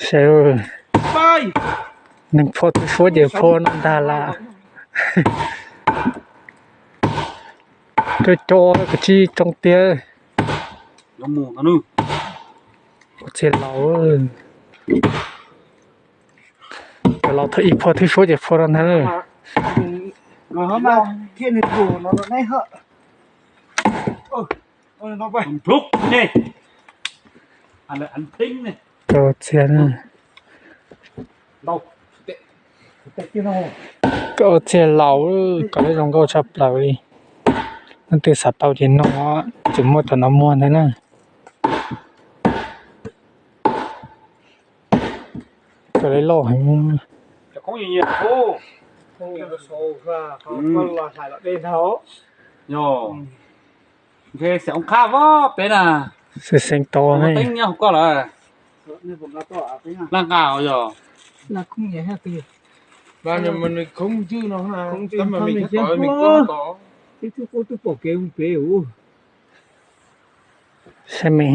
Saib, neeg phom twb suab ces phom no ntag las. Cov cov kav tsij tsoo tiag. Ua txiag laus, cov laus thaum ub phom twb suab ces phom no ntag. Cov txiag, cov txiag laus, kom lawv zoo nkauj tshaj plaws li. Leej twg xav tau ces nug, tseem muaj cov no muag ntag na. Cov loj heev. Xeev Tov ne, koj lawm. Laj nqa yog. Saib me,